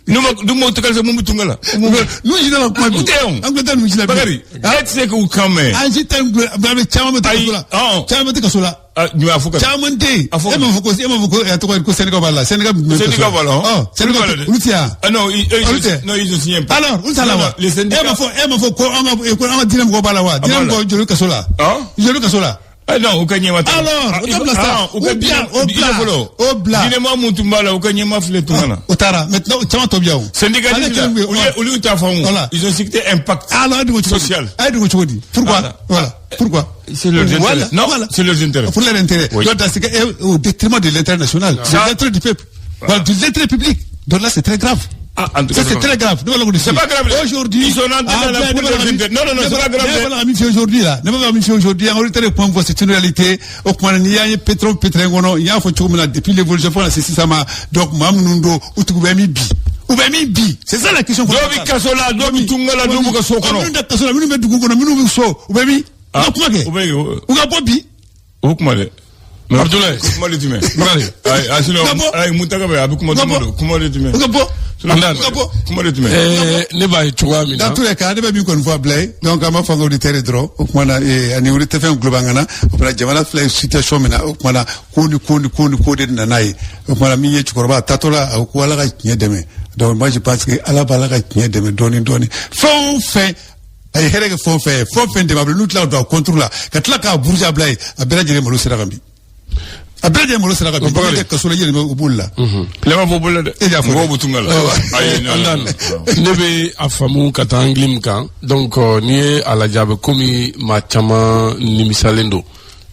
N'u ma n'u ma tɛgɛ mun bɛ tunga la. N'u si tɛ ka kuma bi. U tɛ o. Angleterre ninnu si la bi. Bakari, e tɛ se k'u kan mɛn. An si tɛ, an bɛ caman bɛ kaso la. Caman bɛ kaso la. Jumɛn? A fɔ ka Caman tɛ yen. A fɔ E m'a fɔ ko, e m'a fɔ ko a tɔgɔ ye ko syndicat b'a la, syndicat jumɛn bɛ kaso la? Syndicat b'a la, hɔn. Ɔ, syndicat Olu b'a la dɛ. olu tɛ yan. Ah non, eux, Olu ils, tɛ. non, ils ont signé un pacte. Alors, olu t'a la Non, wa? non, les syndicats. E m'a fɔ ko an ka diinɛ mɔgɔw b'a la wa? Diinɛ b'a la. mɔgɔw joli kaso la? Ah? Joli kaso la? Ah non, u ka ɲɛma tɛ. Alors, Ah, o dabila sa. ah, u ka O bila, diinɛ- o bila, diinɛ fɔlɔ. o bila. Diinɛmaa mun tun b'a la, u ka ɲɛma filɛ tun na. O taara maintenant, caman tɔ bɛ yan o. Ale Syndicaliste kelen la, bɛ yen, olu y'u ta faamu. Voilà. Ils ont cité un pacte Alors, a ye dogo cogo di? social. A ye dogo cogo di? Pourquoi? Voilà. Voilà. Pourquoi? C'est leurs intérêts. Voilà. Non, voilà. c'est leurs intérêts. Pour leur intérêt. Oui. Donc, dans ce cas, au détriment de l'intérêt national, de l'intérêt du peuple, voilà, de l'intérêt public. Donc là, c'est très grave. Ah, en tout Ça, cas, c'est très grave. C'est pas grave. Aujourd'hui, Ils sont entrés dans la ben, poule ne des intérêts. Non, non, non, c'est pas grave. Ne b'a min aujourd'hui là. Ne b'a min aujourd'hui. En réalité, point fɔ, c'est une réalité. O tuma na, n'i y'a ye pétrole pétrole kɔnɔ, n y'a fɔ cogo min na depuis l'évolution fo ka na se sisan ma, donc maa minnu don, u tugu bɛ min bi? U bɛ min bi? C'est ça la question. Dɔw bɛ kaso la, dɔw bɛ tunga la, dɔw bɛ ka so kɔnɔ. Minnu tɛ kaso la, minnu bɛ dugu kɔnɔ, minnu bɛ so, u bɛ min? U ka kuma kɛ. U bɛ U ka bɔ bi. O kuma dɛ. Abdoulaye. Kuma de tun bɛ. Bakari. Ayi, ah, sinon, Ka bɔ. ayi, Muntaga bɛ, a bɛ kuma Ka don bɔ. o don. Kuma de tun bɛ. U ka bɔ. Andan. U ka bɔ. Kuma de tun bɛ. Ne b'a ye cogoya min na Dans tous les cas, ne bɛ min kɔni fɔ Ablaye, donc an b'a fɔ an ka auditeurs ye dɔrɔn, o tuma na ani auditeur fɛn tulo b'an kan na, o tuma na jamana filɛ situation min na, o tuma na ko ni ko ni ko ni ko de nana ye, o tuma na min ye cɛkɔrɔba a taatɔ la, a ko ko Ala ka tiɲɛ dɛmɛ. Donc moi je pense que Ala b'Ala ka tiɲɛ dɛmɛ dɔɔni dɔɔni. Fɛn o fɛn a ye hɛrɛ kɛ, fɛn o fɛn ye, fɛn o fɛn dɛmɛ a bolo, n'u tilala ka don a contre la, ka tila k'a buruja Ablaye, a bɛɛ lajɛlen malo sira kan bi. A bɛɛ lajɛlen malo sira kan bi. Bakari. N'i tɛ kaso la, i yɛrɛ bɛ o b'olu la. Ne m'a fɔ bolo dɛ. E y'a fɔ dɛ. Mɔgɔw bɛ tunga la. Ayi, non, non, Andan, non. ne bɛ a faamu ka taa angle min kan, donc n'i ye a lajɛ, a bɛ komi maa caman nimisalen don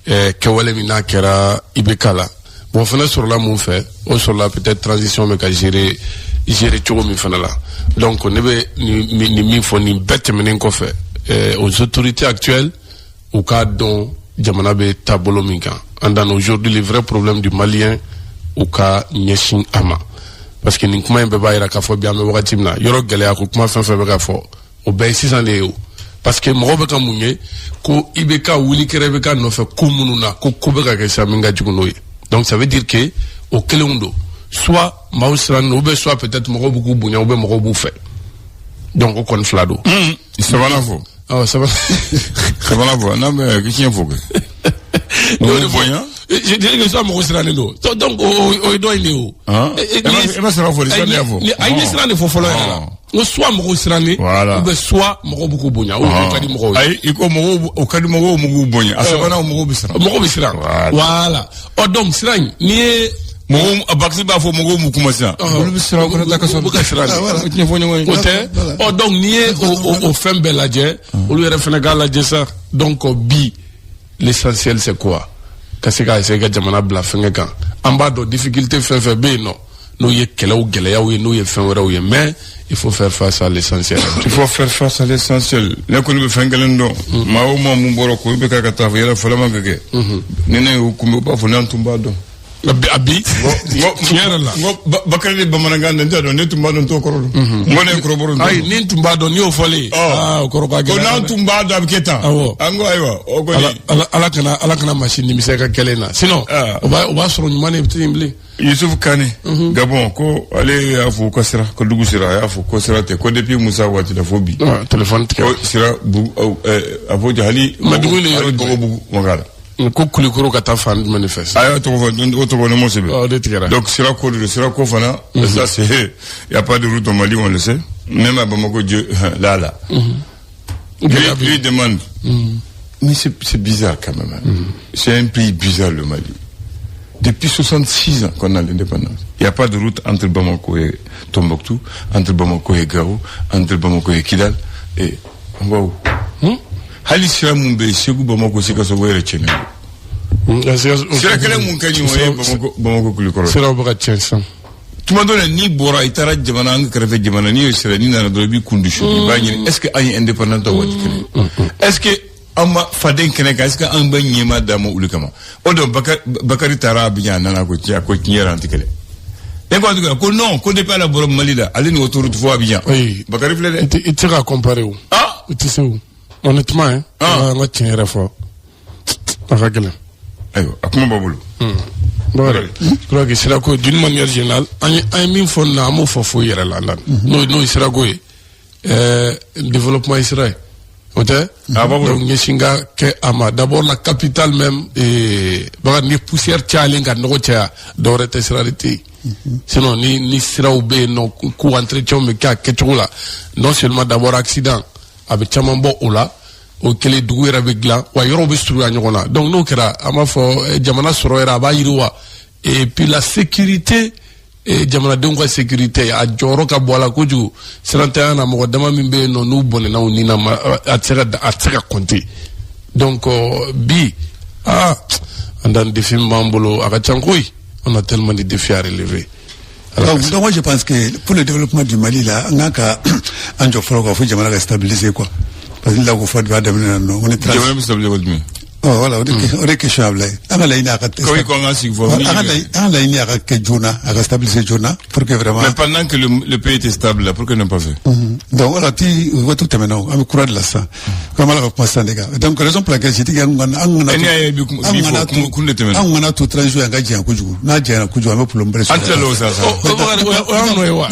kɛwale min n'a kɛra IBK la. Bon, o fana sɔrɔla mun fɛ? O sɔrɔla peut-être transition bɛ ka gérer cogo min fana la. Donc ne bɛ nin min fɔ, nin bɛɛ tɛmɛnen kɔfɛ, aux autorités actuelles, u k'a dɔn jamana bɛ taabolo min kan. Andan, aujourd'hui, le vrai problème du Malien, u ka ɲɛsin a ma, parce que nin kuma in bɛɛ b'a yira k'a fɔ bi an bɛ wagati min na, yɔrɔ gɛlɛya ko kuma fɛn fɛn bɛ ka fɔ, o bɛɛ ye sisan de ye o, parce que mɔgɔw bɛ ka mun ye ko IBK wuli kɛra IBK nɔfɛ ko minnu na, ko ko bɛ ka kɛ sisan min ka jugu n'o ye. Donc ça veut dire que o kelenw don, soit maaw siran ou bien soit peut-être mɔgɔw b'u k'u bonya ou bien mɔgɔw b'u fɛ. Donc o kɔni fila don. Sabanan fɔ. Awɔ, sabanan. Sabanan fɔ, n'an bɛ tiɲɛ fɔ kɛ. Y'o de fɔ. Bonya. Je dirais que soit mɔgɔ sirannen don. Donc o ye dɔ in de ye o. Ah. E ma sira fɔ de, sira de y'a fɔ. A ye siran de fɔ fɔlɔ yɛrɛ la. N ko soit mɔgɔw sirannen Voilà. ou bien soit mɔgɔw b'u k'u bonya ou o ka di mɔgɔw ye. Ayi, i ko mɔgɔw, o ka di mɔgɔw, mɔgɔw bonya. A sabanan, mɔgɔw bɛ siran. Mɔgɔw bɛ siran. Voilà. Voilà. Ɔ, donc siran in, n'i ye Mɔgɔw, Bakisi b'a fɔ mɔgɔw m'u kuma sisan. Olu bɛ siran, u kana taa kaso. U bɛ ka siran de. O tiɲɛ fɔ ɲɔgɔn ye. O tɛ. Ɔ, donc n'i ye o fɛn bɛɛ lajɛ, olu yɛrɛ fana k'a lajɛ sa. Donc bi, l'essentiel c'est quoi? Ka se ka essayer ka jamana bila fɛnkɛ kan. An b'a dɔn difficulté fɛn fɛn bɛ yen nɔ, n'o ye kɛlɛw gɛlɛyaw ye, n'o ye fɛn wɛrɛw ye, mais il faut faire face à l'essentiel. Il faut faire face à l'essentiel. Ne kɔni bɛ fɛn kelen dɔn. Maa o maa mun bɔra ko i bɛ ka taa fɔ yɛrɛ fɔlɔ man ka kɛ. Ni ne y'u kunbɛn, u b'a fɔ n'an tun b'a dɔn. A bi tiɲɛ yɛrɛ la. N ko Bakari de bamanankan na, n t'a dɔn, ne tun b'a dɔn t'o kɔrɔ dɔn. N ko ne ye kɔrɔbɔrɔ Ayi, ni n tun b'a dɔn, n'i y'o fɔlen, aa, o kɔrɔ ko a Ko gɛlɛyara n'an dɛ. tun b'a dɔn a bɛ kɛ tan. Awɔ. An ko ayiwa, o Ala, kɔni. Ala kana maa si nimisa i ka kɛlen na, sinon Ah. o b'a sɔrɔ ɲuman de bɛ yen bilen. Yusuf Kane, Gabon, ko ale y'a fɔ ko sira, ko dugu sira, a y'a fɔ ko sira tɛ, ko depuis Musa waati la fo bi. Ah, téléphone tigɛ. Ko sira bu a fɔ hali. Mais dugu in de yɔrɔ hali Bɔgɔbugu ma k'a la. Ko Kulikoro ka taa fan jumɛn de fɛ sisan? A y'a tɔgɔ fɔ, o tɔgɔ ne m'o sɛbɛn. O de tigɛra. Donc sira ko de don, sira ko fana, ça c'est, y a pas de route au Mali, on le sait. Même à Bamako, Dieu, là, là. Lui, Gɛlɛya bɛ yen. lui demande. Mais c'est bizarre quand même, hein. C'est un pays bizarre, le Mali. Depuis 66 ans qu'on a l'indépendance, il n'y a pas de route entre Bamako et Tombouctou, entre Bamako et Gao, entre Bamako et Kidal. Et on va où? Hali sira mun bɛ yen, Segu, Bamako, Sikaso, o yɛrɛ tiɲɛnen don. Sira kelen mun ka ɲi, o ye Bamako Kulikɔrɔ ye. Siraw bɛ ka tiɲɛ sisan. Tuma dɔ la, n'i bɔra, i taara jamana an kɛrɛfɛ jamana, n'i ye sira, n'i nana dɔrɔn, i b'i kun dusu, i b'a ɲini, est ce que an ye indépendant ta waati kelen? Est ce que an ma faden kɛnɛ kan? Est ce que an bɛ ɲɛma d'a ma olu kama? O don Bakari taara Abidjan, a nana ko tiɲɛ, ko tiɲɛ yɛrɛ, an tɛ kɛlɛ. Ne ko en tout cas ko non, ko depuis ala bɔra Mali la, ale ni autoroute fo Abidjan. Oui. Bakari filɛ I dɛ. tɛ se ka comparer o. Ah. I tɛ se o. Honnêtement hein. Ah. An ka tiɲɛ yɛrɛ fɔ. A ka gɛlɛn. Ayiwa, a kuma b'a bolo. Bakari, je crois que sirako, d'une manière générale, an ye min fɔ nin na, an m'o fɔ foyi yɛrɛ la n'o ye sirako ye. Développement ye sira ye. O tɛ? Ah, b'a bolo. Donc ɲɛsin ka kɛ a ma d'abord la capitale même, baga ni poussière cayalen ka nɔgɔ caya, dɔwɛrɛ tɛ, sira de tɛ yen. Sinon ni siraw bɛ yen nɔ k'u entretien bɛ kɛ a kɛcogo la, non seulement d'abord accident a bɛ caman bɔ o la, o kelen dugu yɛrɛ bɛ dilan wa, yɔrɔw bɛ surunya ɲɔgɔn na. Donc n'o kɛra, an b'a fɔ jamana sɔrɔ yɛrɛ a b'a yiriwa, et puis la sécurité, jamanadenw ka sécurité a jɔyɔrɔ ka bɔ a la kojugu. Sirantanya na, mɔgɔ dama min bɛ yen nɔ n'u bɔnɛna u ni na, a tɛ se ka compter. Donc bi an dan défi min b'an bolo a ka ca koyi, on a tellement de défis à relever. Donc moi je pense que pour le développement du Mali là, an ka an jɔ fɔlɔ quoi, fo jamana ka stabiliser quoi, parce que la ko fɔ de b'a daminɛ na nɔ, on est Jamana bɛ stabiliser waati jumɛn? Oh, voilà, o de question a bila ye. An ka laɲini a ka Ko i ko an ka sigi fɔlɔ. An ka laɲini a ka kɛ joona, a ka stabiliser joona pour que vraiment. Mais pendant que le pays était stable là, pourquoi ils n'ont pas fait? Donc voilà, ti waati tɛmɛna o, an bɛ kura de la sisan. Ko an b'a la ka kuma sisan de kan. Donc raison pour laquelle j'ai dit an kana kun de tɛmɛna. An kana to transition an ka janya kojugu. N'a janyana kojugu, an bɛ problème bɛrɛ sɔrɔ. An tilala o sa sa. O y'an nɔ ye wa?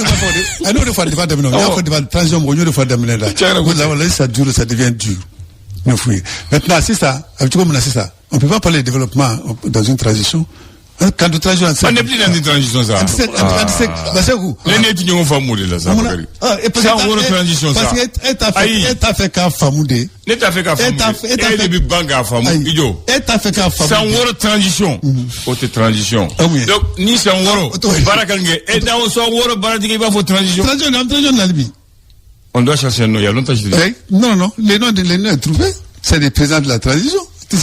A n'o de fɔ débat daminɛ, n y'a fɔ débat transition mɔgɔ, n y'o de fɔ daminɛ la. Ko la voilà, ça dure, ça devient dur. Maintenant, c'est ça. On ne peut pas parler de développement dans une transition. Quand de transition, on n'est plus dans une transition, ça. Ne ne ti ɲɔgɔn faamu de la sa, Bakari. San wɔɔrɔ transition sa. Parce que e t'a fɛ k'a faamu de. Ne t'a fɛ k'a faamu de. E de bɛ ban k'a faamu. I jɔ. E t'a fɛ k'a faamu. San 6 transition. O tɛ transition. Donc ni san 6 baara kan kɛ, e n'aw san 6 baara tigɛ, i b'a fɔ transition. Transition, an transition nali bi. On doit chercher un nom. Il y a longtemps que je te dis. Non, non, les noms est trouvé. C'est les présidents de la transition. Non,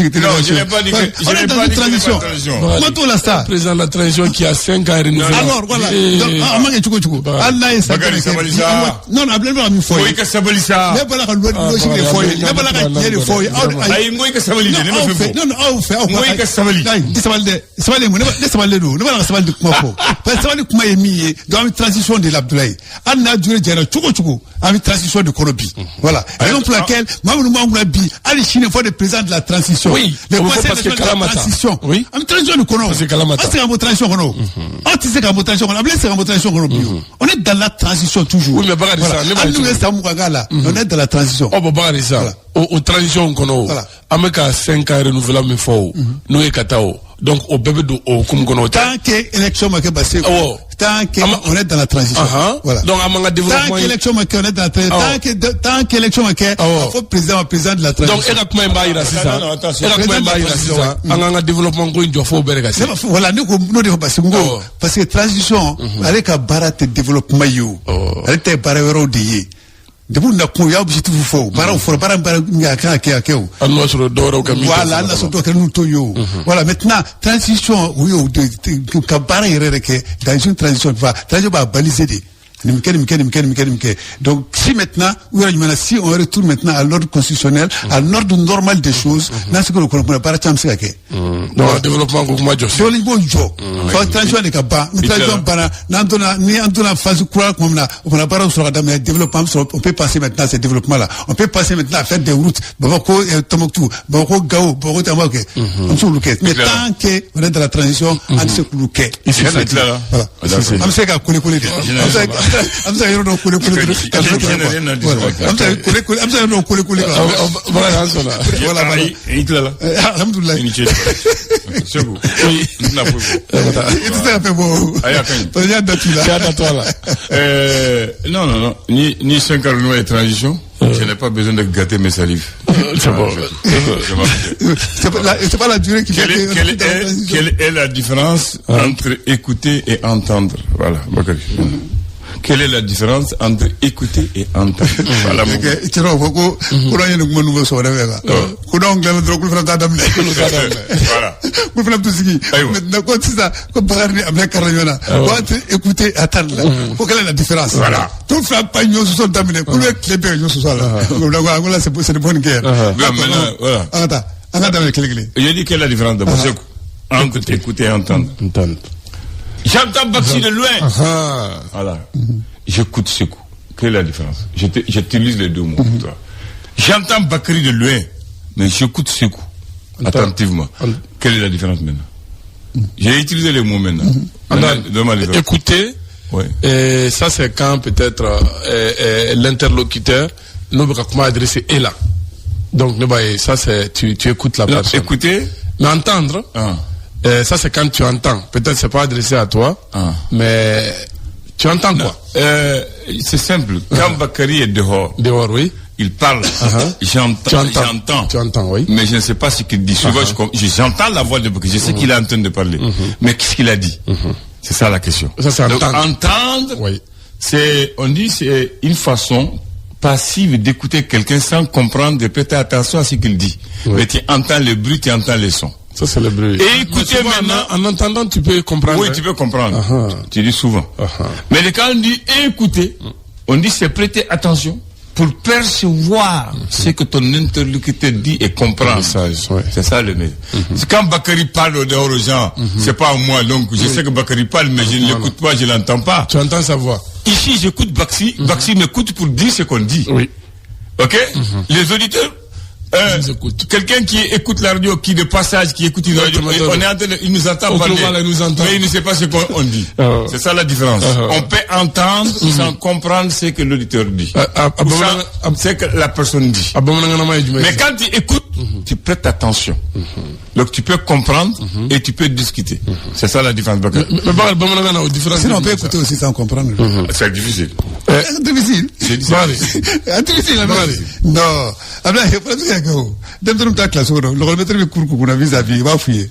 je n'ai pas dit que je n'ai pas dit transition. Comment la ça? Président de la transition qui a 5 ans renouvelé. Alors voilà. Donc an ma kɛ cogo cogo. Hali n'a ye san Bakari sabali sa. Non non, a bila ka min fɔ ye. Ko i ka sabali sa. Ne bɔra ka logique de fɔ ye. Ne bɔra ka tiɲɛ de fɔ ye. Ayi, n ko i ka sabali de, ne ma fɛn fɔ. Non non, aw fɛ aw. N ko i ka sabali. Ayi, n tɛ sabali dɛ. Sabali mun, ne sabalilen don. Ne bɔra ka sabali de kuma fɔ. Parce que sabali kuma ye min ye, donc an bɛ transition de la Abdoulaye. Hali n'a durée janyana cogo cogo, an bɛ transition de kɔnɔ bi. Voilà. Raison pour laquelle maa minnu b'an kunna bi, hali sini fɔ de président de la transition. Oui, le conseil national de la transition. Oui. An bɛ transition de kɔnɔ. Parce que Kalamata. An tɛ se ka bɔ transition kɔnɔ. An tɛ se ka bɔ transition kɔnɔ. A bɛ se ka bɔ transition kɔnɔ bi. On est dans la transition toujours. Oui, mais Bakari sa, ne b'a hali n'u ye san 20 k'a la, on est dans la transition. Ɔ bon, Bakari sa, o transition kɔnɔ o, an bɛ ka 5 ans renouvelable min fɔ o, n'o ye ka taa o, donc o bɛɛ bɛ don o hukumu kɔnɔ o tɛ. Tant que élection ma kɛ Baseku. Awɔ. Tant que on est dans la transition. Voilà. Donc an man ka développement. Tant qu'élection ma kɛ, on est dans la transition. Tant qu'élection ma kɛ, a fɔ président de la transition. Donc e ka kuma in b'a jira sisan. E ka kuma in b'a jira sisan. An k'an ka développement ko in jɔ fo bɛɛ de ka se. Voilà, ne ko n'o de fɔ Baseku, n ko parce que transition ale ka baara tɛ développement ye o. Ale tɛ baara wɛrɛw de ye. Depuis na kun, u y'a objectif fɔ o, baaraw fɔra, baara min a kan ka kɛ, a kɛ o. Hali n'o y'a sɔrɔ dɔwɛrɛw ka min. Voilà, hali n'a sɔrɔ dɔw kɛra n'u t'o ye o. Voilà, maintenant transition o ye o de ka baara yɛrɛ yɛrɛ kɛ dans une transition, transition b'a baliser de. Nin kɛ, nin kɛ, nin kɛ, nin kɛ, nin kɛ. Donc si maintenant u yɛrɛ jumɛn na, si on retourne maintenant à l'ordre constitutionnel, à l'ordre normal des choses, n'an se k'o kɔnɔ, baara caman bɛ se ka kɛ. Donc développement ko kuma jɔ. Développement b'o jɔ. Fo transition de ka ban. Ni transition banna, n'an donna, ni an donna phase kura tuma min na, o fana baaraw sɔrɔ ka daminɛ, développement sɔrɔ, on peut passer maintenant à ce développement là. On peut passer maintenant à faire des routes. Bamako Tombouctou, Bamako Gao, Bamako Tambao kɛ. An bɛ se k'olu kɛ. Mais tant que on est dans la transition, an tɛ se k'olu kɛ. Voilà. An bɛ se ka kole kole de. An bɛ se ka yɔrɔ dɔw kole kole dɔrɔn. An bɛ se ka kole kole, an bɛ se ka yɔrɔ dɔw kole kole quoi. Voilà, voilà. I tilala. Alhamdulilayi. I ni ce. Segu. N tɛna foyi fɔ. I tɛ se ka fɛn fɔ o. Ayi, a ka ɲi. Parce que n y'a datu la. I y'a datu a la. Non, non, non. Ni 5 ans de transition, je n'ai pas besoin de gâter mes salives. C'est bon. C'est pas la durée qui fait. Quelle est la différence entre écouter et entendre? Voilà, Bakari. Quelle est la différence entre écouter et entendre? Voilà. Cɛrɛ fɔ ko ko n'an ye nin kuma ninnu fɔ sɔgɔmada fɛ kan, ko n'anw tilala dɔrɔn k'olu fana t'a daminɛ. Voilà. K'olu fana bɛ t'u sigi. Maintenant ko sisan ko Bakari ni Abdoulaye karila ɲɔgɔn na. Ko entre écouter et attendre la. Ko quelle est la différence? Voilà. T'o fila ba ɲɔgɔn sɔsɔ daminɛ k'olu ye tile bɛɛ kɛ ɲɔgɔn sɔsɔ a la. Donc là c'est de bonne guerre. Voilà. An ka taa, an ka daminɛ kelen kelen. J'ai dit quelle est la différence d'abord? Entre écouter et entendre. Entendre. J'entends Baxi de loin. Voilà. J'écoute ce coup. Quelle est la différence? J'utilise les deux mots pour toi. J'entends Bakary de loin, mais j'écoute ce coup attentivement. Quelle est la différence maintenant? J'ai utilisé les mots maintenant. Écouter, ouais. Et ça c'est quand peut-être l'interlocuteur nous va comment adresser est là. Donc ne b'a ye, ça c'est tu écoutes la Non, personne. Écoutez. Mais entendre, Ah. ça c'est quand tu entends. Peut-être c'est pas adressé à toi, Ah. mais tu entends quoi. C'est simple. Quand Bakary est dehors, Dehors, oui. il parle. Uh-huh. J'entends. Tu entends. J'entends. Tu entends, oui. Mais je ne sais pas ce qu'il dit. Souvent, j'entends la voix de Bakary. Je sais qu'il est en train de parler. Mais qu'est-ce qu'il a dit? C'est ça la question. Ça, c'est Donc, entendre. entendre, Oui. c'est, on dit, c'est une façon passive d'écouter quelqu'un sans comprendre, de prêter attention à ce qu'il dit. Oui. Mais tu entends le bruit, tu entends le son. Ça c'est le bruit. Et écoutez Mais souvent, maintenant- En entendant, tu peux comprendre. Oui, hein. tu peux comprendre. Ah. Tu dis souvent. Ah. Mais quand on dit écouter, on dit c'est prêter attention pour percevoir ce que ton interlocuteur dit et comprendre. Le message, ouais. C'est ça le message. Quand Bakary parle au dehors aux gens, c'est pas à moi, donc je sais que Bakary parle, mais je ne l'écoute pas, je l'entends pas. Tu entends sa voix. Ici, j'écoute Baxi, Baxi m'écoute pour dire ce qu'on dit. Oui. Ok. Les auditeurs, Ils écoutent. quelqu'un qui écoute la radio, qui de passage, qui écoute une radio, Exactement. on est en train il nous entend Au parler, global, il nous entend. mais il ne sait pas ce qu'on on dit. Ah. C'est ça la différence. Ah. On peut entendre sans comprendre ce que l'auditeur dit. Ah, ah, ah, Ou bon, sans ah, ce que la personne dit. A bamanankan ye jumɛn ye? Mais quand tu écoutes, tu prêtes attention. Donc tu peux comprendre et tu peux discuter. C'est ça la différence. Bakary. Mais Bakary, bamanankan na o différence. Sinon, on peut écouter aussi sans comprendre. C'est difficile. C'est difficile. C'est difficile. Bakary. Ah, difficile, Bakary. Non. Ablaye, problème c'est que denmisɛnninw bɛ taa kilasi kɔnɔ, lɔkɔlimɛtiri bɛ cours k'u kunna vis-à-vis, i b'a f'u ye.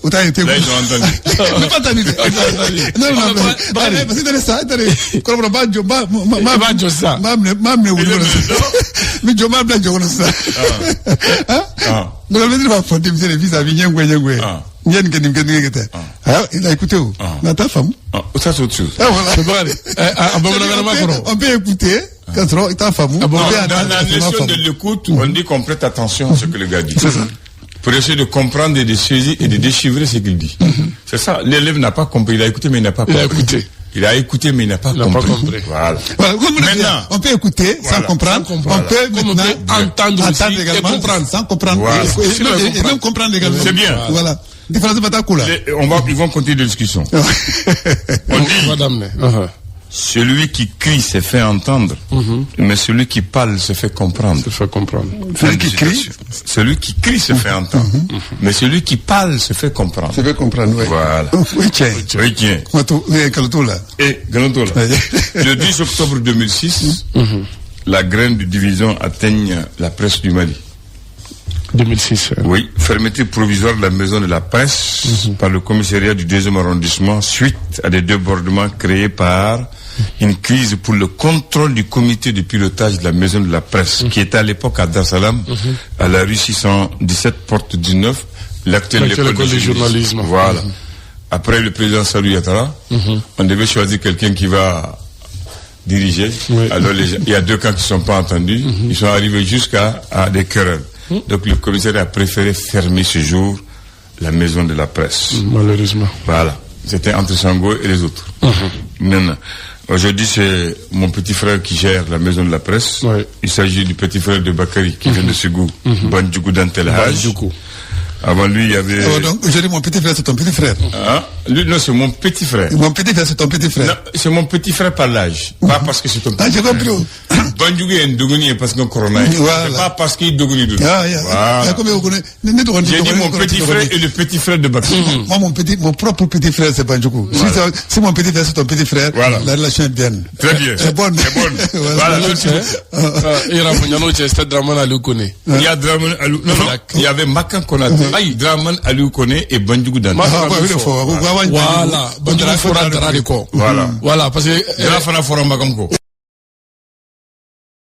U t'a ye te. Là, ils ont entendu. Ne pas entendu dɛ. Non, non, non. Bakary. Parce que tɛ sa, tɛ kɔrɔbɔrɔ b'a jɔ, b'a I b'a jɔ sisan. n b'a minɛ, n b'a minɛ wulu kɔnɔ sisan. N bɛ jɔ, n b'a bila jɔ kɔnɔ sisan. Ah. Lɔkɔlimɛtiri b'a fɔ denmisɛnnin vis-à-vis ɲɛngoya ɲɛngoya. Ah. N ye nin kɛ, nin kɛ, nin kɛ tɛ. Ah, il a écouté o. Ah. Mais a t'a faamu. Ah, ça c'est autre chose. Ah, voilà. Mais Bakary, a bamanankan ma kɔrɔ. On peut écouter, k'a sɔrɔ i t'a faamu. Ah bon, On peut Dans entendre, la k'a sɔrɔ i m'a notion de faamu. l'écoute, on dit qu'on prête attention à ce que le gars dit. C'est ça. Pour essayer de comprendre et de saisir et de déchiffrer ce qu'il dit. C'est ça. L'élève n'a pas compris. Il a écouté, mais il n'a pas Il compris. a écouté. Il a écouté, mais il n'a pas Il n'a pas compris. compris. Voilà. Voilà, comme on dit, Maintenant. on peut écouter sans Voilà. comprendre. Sans comprendre. On peut Comme on maintenant peut entendre aussi et également comprendre. sans comprendre. Voilà. Et Sinon, et même comprendre également. C'est bien. Voilà. Différence bɛ taa ko la. Ils vont continuer la discussion. On dit, Madame. Uh-huh. celui qui crie se fait entendre, mais celui qui parle se fait comprendre. Se fait comprendre. Celui qui crie, Celui qui crie se fait entendre, mais celui qui parle se fait comprendre. se fait comprendre, oui. Voilà. Oui, tiens. Oui, tiens. Kuma to, eh, nkalon t'o la. Et, nkalon t'o la. Le 10 octobre 2006, la graine de division atteigne la presse du Mali. 2006. Oui, fermeture provisoire de la maison de la presse par le commissariat du deuxième arrondissement suite à des débordements créés par une crise pour le contrôle du comité de pilotage de la maison de la presse qui était à l'époque à Dar Salam, à la rue 617, porte 19, l'actuelle L'actuelle école école de du journalisme. Voilà. Après le président Salou Yattara, on devait choisir quelqu'un qui va diriger. Oui. Alors il y a deux camps qui ne sont pas entendus. Ils sont arrivés jusqu'à à des querelles. Donc le commissaire a préféré fermer ce jour la maison de la presse. Malheureusement. Voilà. C'était entre Sango et les autres. Maintenant, aujourd'hui, c'est mon petit frère qui gère la maison de la presse. Ouais. Il s'agit du petit frère de Bakary qui vient de Ségou, Bandjougou Dantelhaj. Bandjougou. Avant lui, il y avait. Oh, donc, aujourd'hui, mon petit frère, c'est ton petit frère. Hein? Lui, non, c'est mon petit frère. Mon petit frère, c'est ton petit frère. Non, c'est mon petit frère par l'âge. Pas parce que c'est ton Ah, petit j'ai frère. compris. Bandjougou est un dogoni parce qu'on corona. Voilà. C'est pas parce qu'il est dogoni de Ah, yeah. Voilà. Ah, comme vous connaissez- ne- ne dogoni- J'ai dit dogoni- mon dogoni- petit dogoni. frère et le petit frère de Bakary. Moi, mon propre petit frère, c'est Bandjougou. Si mon petit frère, c'est ton petit frère, Voilà. la relation est bien. Très bien. C'est bonne. C'est bonne. Voilà. Voilà. I yɛrɛ fɔ ɲan'o cɛ, c'était Dramane Aliou Kone. Il y a Draman Aliou. Non, non. Il y avait Makan Konaté. Aïe, Draman Aliou Kone et Bandjougou Dante. Ah, ouais, oui, le fort. Voilà. Bandjougou fɔra Dara de kɔ. Voilà. Voilà, parce que Dra fana fɔra Makan kɔ.